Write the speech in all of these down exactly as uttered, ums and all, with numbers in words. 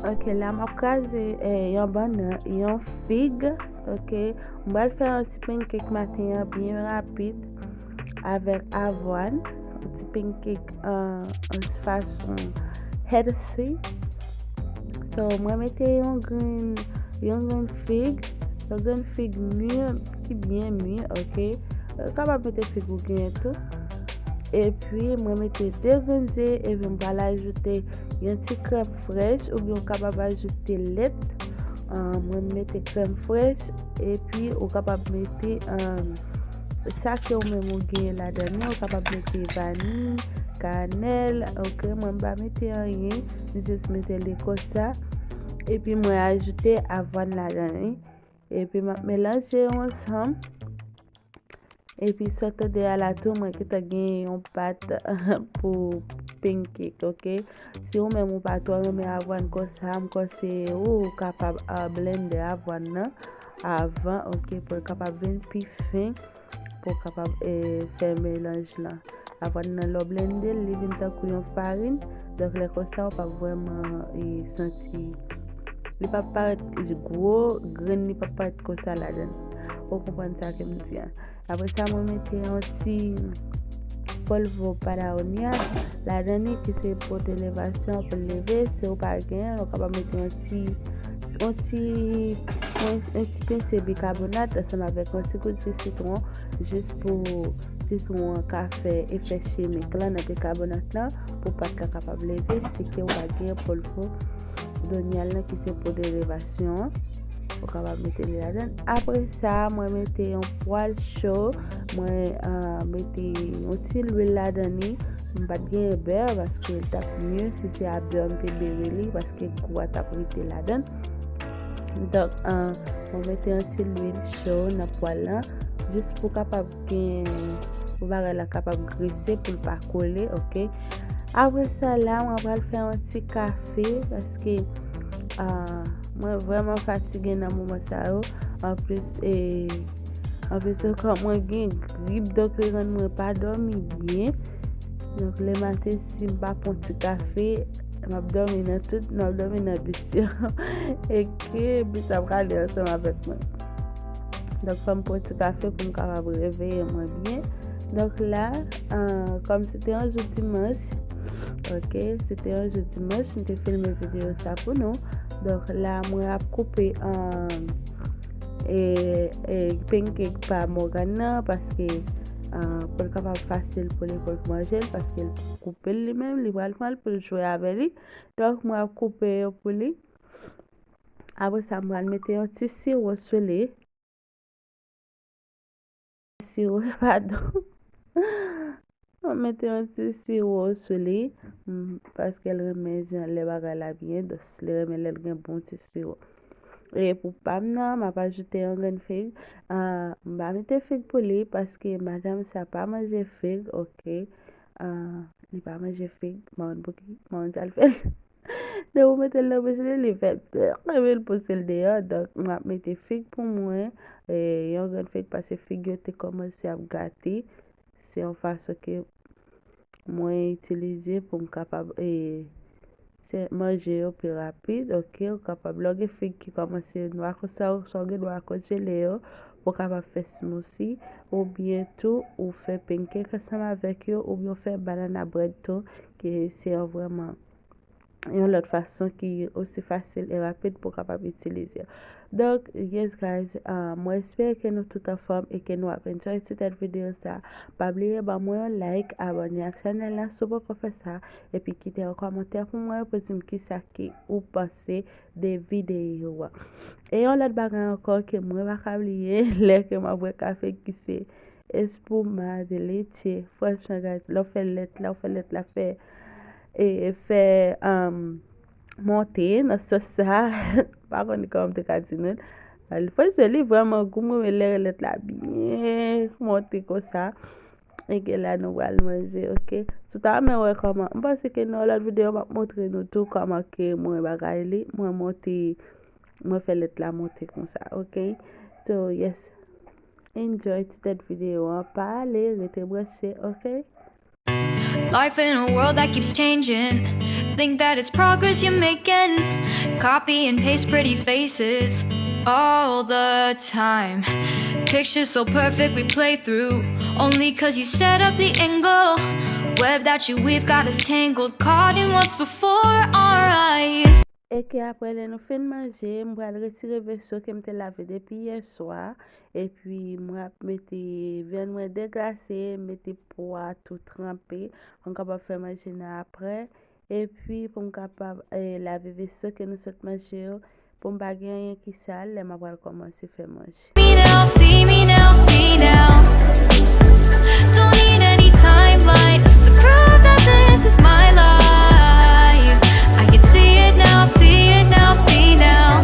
Ok, la m ap kraze eh, yon bannann, yon fig. Ok, m pral fè yon ti pancake maten an byen rapid avèk avwàn, yon ti pancake an an fason healthy. So, mwen mete yon grenn yon grenn fig, yon grenn fig mi ki byen mi, ok. Ou kapab mete fig ou genyen tou. Epi mwen mete de grenn ze, epi m pral ajoute yon ti krèm frèch, oubyen ou kapab ajoute lèt. Ah, mwen mete krèm frèch, epi ou kapab mete ah, sa ke ou menm ou genyen ladan li. Ou kapab mete vaniy, kanèl, ok. Mwen m pa mete anyen, m jis mete li konsa. Epi mwen ajoute avwàn ladan li. Epi m ap melanje yo ansanm. Epi sa w tande a la tou, mwen gentan gen yon pat pou pancake, ok? Si ou menm ou pa twò renmen avwàn konsa, m konseye ou, ou kapab ah, blende avwàn nan avan, ok, pou l kapab vin pi fen, pou w kapab eh, fè melanj lan. Avwàn nan lè w blende l, li vin tankou yon farin. Donk lè konsa, ou p ap vrèman eh, santi. Li p ap parèt gwo, grenn li p ap parèt konsa ladan l. Ou konprann sa ke m di an? Apre sa, mwen mete yon ti polvo patagonia ladan li ki se pou elevasyon, pou l leve. Si ou pa genyen, ou kapab mete yon ti yon ti yon, yon ti pense bikabonat ansanm avèk yon ti gout ji sitwon, jis pou sitwon an ka fè efè chimik lan nan bikabonat lan, pou pat la kapab leve. Si ke ou pa gen polvo donyal lan ki se pou elevasyon an, ou kapab mete li ladan. Apre sa, mwen mete yon pwal cho, mwen ah, mete yon ti lwil ladan li. M pa t genyen bè paske l t ap mye si se a bè m te bere li, paske gou a t ap rete ladan. Donk, ah, mwen mete yon ti lwil cho nan pwal lan, jis pou kapab gen, pou bagay la kapab grese, pou l pa kole, ok. Apre sa la, mwen pral fè yon ti kafe, paske ah, mwen vrèman fatige nan moman sa yo. Anplis, eh, anplis ankò, mwen gen grip, donk li rann mwen pa dòmi byen. Donk, lè maten, si m pa pran ti kafe, m ap dòmi nan tout, m ap dòmi nan bis yo. E ke bis ap rale ansanm avèk mwen. Donk, fò m pran ti kafe pou m kapab reveye mwen byen. Donk la, ah, kòm se te yon jou dimanch, ok, se te yon jou dimanch, m te filme videyo sa pou nou. Donk la, mwen ap koupe ah, e, e, pancake pa Morgan nan, paske ah, pou l kapab fasil pou li pou l manje l, paske l koupe l li menm, li pral pran l pou l jwe avè li. Donk, mwen ap koupe yo pou li. Apre sa, mwen al mete yon ti siwo sou li. Siwo, padon. Mwen mete yon ti siwo sou li, mm, paske l renmen jan lè bagay la byen dous. Li renmen lè l gen bon ti siwo. E pou pa m nan, m ap ajoute yon grenn fig. Ah, m pa mete fig pou li, paske madanm sa pa manje fig, ok. Ah, li pa manje fig, m pa konn pouki, m pa konn sa l fè l. Depi w mete l nan bouch li, li fè epi l pouse l deyò. Donk, m ap mete fig pou mwen, e, yon grenn fig, paske fig yo te kòmanse ap gate. Se yon fason ke mwen itilize pou m kapab, e, se manje yo pi rapid, ok? Ou kapab, lè w gen fig ki kòmanse nwa konsa, ou swa w gen dwa konjele yo, pou w kapab fè smoothie, oubyen tou, ou fè pancake ansanm avèk yo, oubyen w fè banana bread tou, ki se yon vrèman yon lòt fason ki osi fasil e rapid pou w kapab itilize. Donk, yes guys, ah, mwen espere ke nou tout anfòm e ke nou ap enjoy ti tèt videyo sa. Pa bliye ban mwen yon like, abòne ak chanèl la si w poko fè sa, epi kite yon kòmantè pou mwen pou di m kisa ke ou panse de videyo a. E yon lòt bagay ankò ke mwen pa ka bliye, lè ke m ap bwè kafe ki se espuma de leche. Franchman, guys, lè w fè lèt la, w fè lèt la fè, e, fè, um, monte nan sòs sa. Pa konn kòman m te ka di nou. Franchman, li vrèman gou, mwen renmen lè lèt la byen monte konsa. E ke la nou pral manje, ok? Si w ta renmen wè kòman, m panse ke nan lòt videyo, m ap montre nou tou kòman ke mwen bagay li, mwen monte, mwen fè lèt la monte konsa, ok? So, yes. Enjoy ti tèt videyo an, pa ale, rete branche, ok? Life in a world that keeps changing. Think that it's progress you're making. Copy and paste pretty faces all the time. Pictures so perfect we play through. Only 'cause you set up the angle. Web that you weave got us tangled, caught in what's before our eyes. E ke apre lè nou fin manje, m pral retire veso ke m te lave depi yè swa. Epi mwen ap mete vyann mwen deglase, mete po a tou tranpe. Pou m kapab fè manje nan apre. Epi pou m kapab eh, lave veso ke nou sot manje yo. Pou m pa gen anyen ki sal lè m ap pral kòmanse fè manje. Me now, see me now, see now. Don't need any timeline to prove that this is my life. I can see it now, see it now, see now.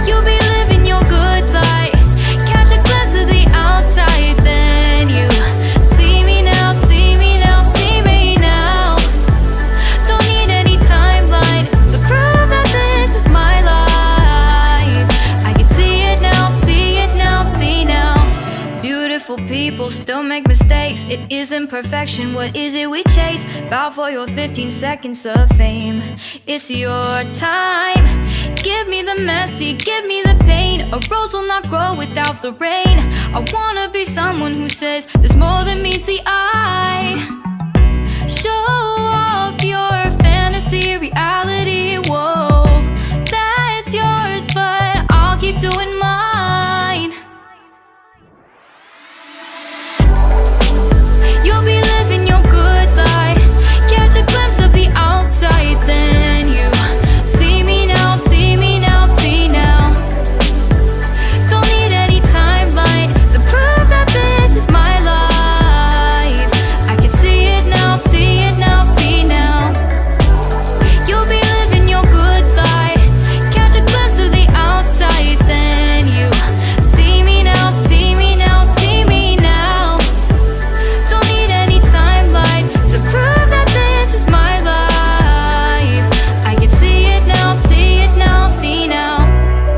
You'll be living your good life. Catch a glimpse of the outside, then you see me now, see me now, see me now. Don't need any timeline to prove that this is my life. I can see it now, see it now, see now. Beautiful people still make mistakes. It isn't perfection, what is it we chase? Bow for your fifteen seconds of fame. It's your time. Give me the messy, give me the pain. A rose will not grow without the rain. I wanna be someone who says there's more than meets the eye. Show off your fantasy, reality, whoa. That's yours, but I'll keep doing mine. You'll be living your good life. Catch a glimpse of the outside, then you see me now, see me now, see now. Don't need any timeline to prove that this is my life. I can see it now, see it now, see now. You'll be living your good life. Catch a glimpse of the outside, then you see me now, see me now, see me now. Don't need any timeline to prove that this is my life. I can see it now, see it now, see now.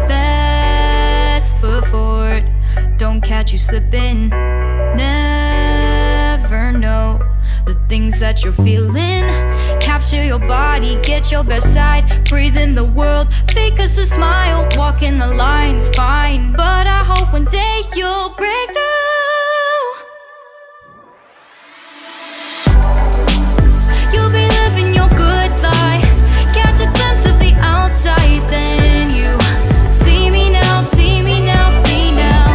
Best foot forward, don't catch you slipping. Never know the things that you're feeling. Capture your body, get your best side. Breathe in the world, fake us a smile. Walk in the lines, fine. But I hope one day you'll break through. You'll be living your good life. Catch a glimpse of the outside, then you see me now, see me now, see now.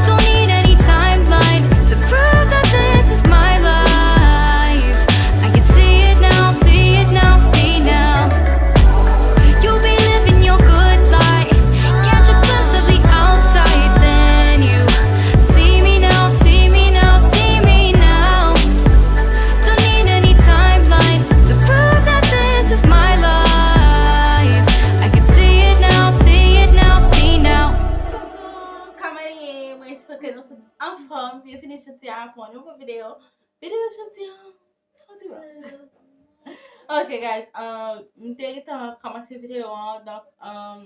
Don't need any timeline to prove that this is my life. I can see it now, see it now, see now. You'll be living your good life. Catch a glimpse of the outside, then you see me now, see me now, see me now. Don't need any timeline to prove that this is my life. I can see it now, see it now, see now. Coucou, kòman nou ye? Mwen espere ke nou tout anfòm. Byenvini jodi a pou yon nouvo videyo. Videyo jodi a, sa w di la? Ok, guys, um, m te gentan kòmanse videyo an, donk, um,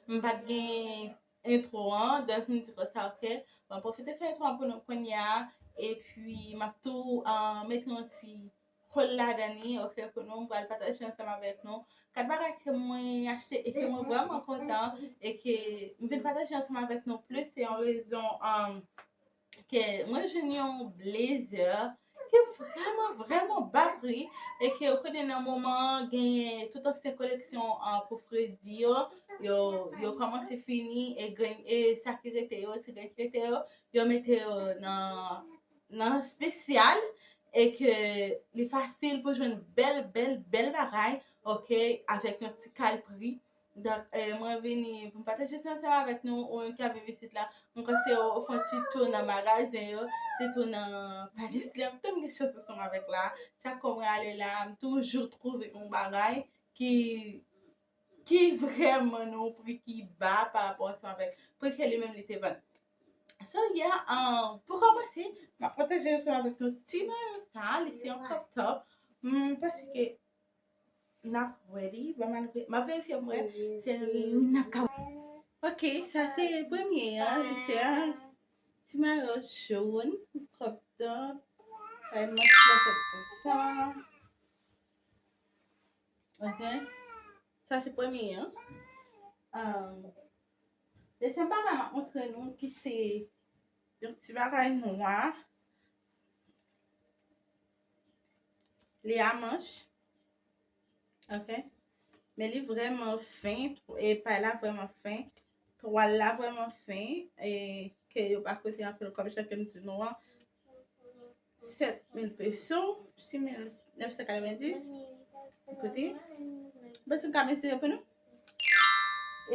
m pa t gen entwo an, donk m di konsa, ok, mwen pwofite fè entwo an pou nou kounye a, epi m ap tou, uh, mete yon ti haul ladan li, ok, pou nou, m pral pataje ansanm avèk nou kat bagay ke mwen achte e ke mwen vrèman kontan, e ke m vin pataje ansanm avèk nou plis, se yon rezon, um, ke mwen jwenn yon blazer ki vrèman, vrèman ba pri, e ke ou konnen nan moman an genyen tout ansyen koleksyon an pou fredi yo, yo, yo kòmanse fini, e grenn, e sa ki rete yo, ti grenn ki rete yo, yo mete yo nan, nan espesyal, e ke li fasil pou jwenn bèl, bèl, bèl bagay, ok, avèk yon ti kal pri. Donk, eh, mwen vini pou m pataje sa ansanm avèk nou, ou menm k ap viv isit la. Mwen panse ou, ou fè yon ti tou nan magazen yo, ti tou nan Palis li, m tann gen chans ansanm avèk la. Chak fwa mwen ale la, m toujou twouve yon bagay ki, ki vrèman nan yon pri ki ba pa rapò ansanm avèk pri ke li menm li te vann. So, yeah, um, pou kòmanse, m ap pataje ansanm avèk nou ti mayo sa, li se yon crop top. M panse ke n ap wè li. Ban m al ve-, m ap verifye pou m wè si n ap ka. Ok, sa se premye an. Li se yon ti mayo jòn, crop top. Sa e manch la fèt konsa. Ok. Sa se premye an. Um, dezyèm bagay m ap montre nou ki se yon ti bagay nwa. Li a manch. Ok. Men li vrèman fen. E pay la vrèman fen. Twal la vrèman fen. E ke yo pa koute anpil kòb jan ke m di nou an. Sèt mil peso, sis mil nèf san katrevenndis. Kote? Bon, si m ka mezire pou nou.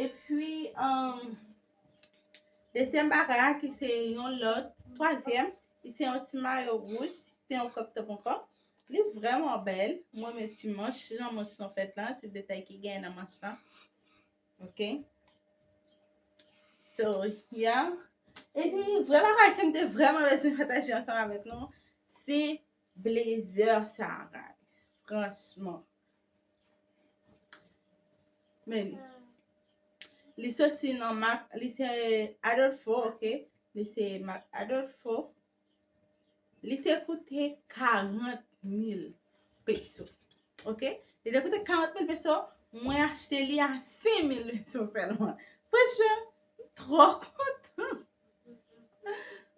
Epi, um, dezyèm bagay ki se yon lòt, twazyèm, ki se yon ti mayo wouj, se yon crop top ankò. Li vrèman bèl. Mwen renmen ti manch, jan manch lan fèt la, ti detay ki genyen nan manch lan. Ok. So, yeah. Epi, vrè bagay ke m te vrèman bezwen pataje ansanm avèk nou, se blazer sa, guys. Franchman. Men, li soti nan mak, li se Adolfo, ok? Li se mak Adolfo. Li te koute karant mil peso. Ok? Li te koute karant mil peso. Mwen achte li a senk mil peso sèlman. Franchman, m twò kontan.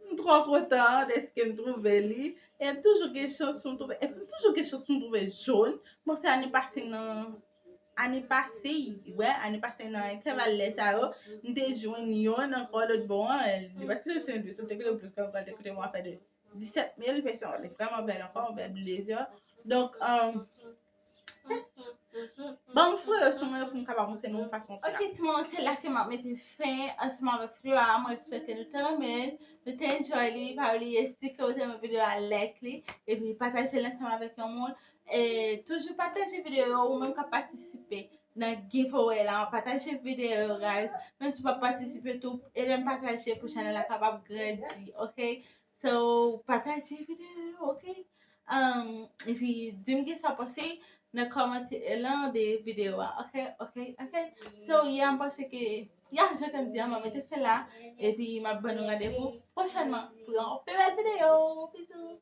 M twò kontan dèske m twouve li. E m toujou gen chans pou m twouve. E m toujou gen chans pou m twouve jòn. Bon, se ane pase nan ane pase, wè, ane pase nan entèval lè sa yo, m te jwenn yonn ankò lòt bò an, li pa t koute senk mil peso, li te koute plis, kòm li te koute yon afè de disèt mil peso, li vrèman bèl ankò, yon bèl blazer. Donk, um, ban m foure yo sou mwen pou m kapab montre nou fason fè la. Ok, tout moun, se la ke m ap mete fen ansanm avèk videyo a. Mwen espere ke nou te renmen l, nou te enjoy li. Pa bliye, si ke w te renmen videyo a, like li, epi pataje l ansanm avèk yon moun. E toujou pataje videyo yo, ou menm k ap patisipe nan giveaway la, pataje videyo yo, guys. Menm si w pa patisipe tou, ede m pataje pou chanèl la kapab grandi, ok? So, pataje videyo yo, ok? Um, epi, di m kisa w panse nan kòmantè lan de videyo a, ok? Ok, ok. So, yeah, m panse ke, yeah, jan ke m di a, m ap mete fen la, epi m ap ban nou randevou pwochènman pou yon pi bèl videyo. Bizou!